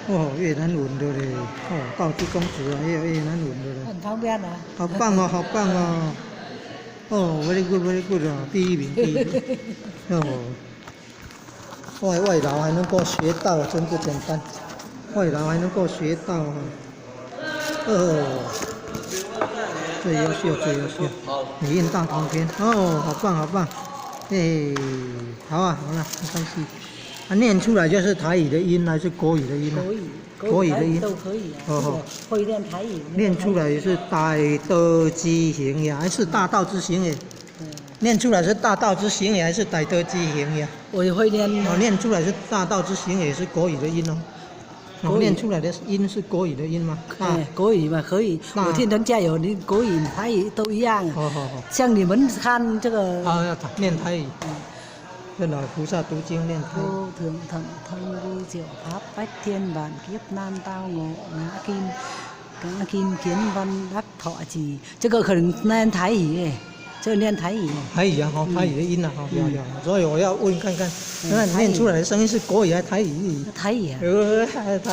哦，越南文的嘞，哦，道济公子啊，也有越南文的嘞。很方便啊。好棒哦，好棒哦！哦，very good，very good 啊，第一名，第一名。哦，外勞還能夠學到，真不簡單。外勞還能夠學到啊！哦，最優秀，最優秀。女運大同篇，哦，好棒，好棒。哎，好啊，好了，沒關係。啊，念出來就是台語的音還是國語的音呢？國語，國語的音都可以啊。哦，會念台語。念出來是大道之行呀，還是大道之行耶？念出來是大道之行也，還是大道之行呀？我會念。哦，念出來是大道之行，也是國語的音哦。哦，念出來的音是國語的音嗎？啊，國語嘛可以。我聽人家有你國語、台語都一樣。好好好。像你們看這個。啊，要念台語。這老菩薩讀經念台語。 Vô thượng thần thông vi diệu pháp bách thiên vạn kiếp nan tao ngộ ngã kim ngã kim kiến văn đắc thọ trì，這個可能念台語，這個念台語。台語啊，哈，台語的音啊，哈，有有，所以我要問看看，那念出來的聲音是國語還是台語？台語啊。台。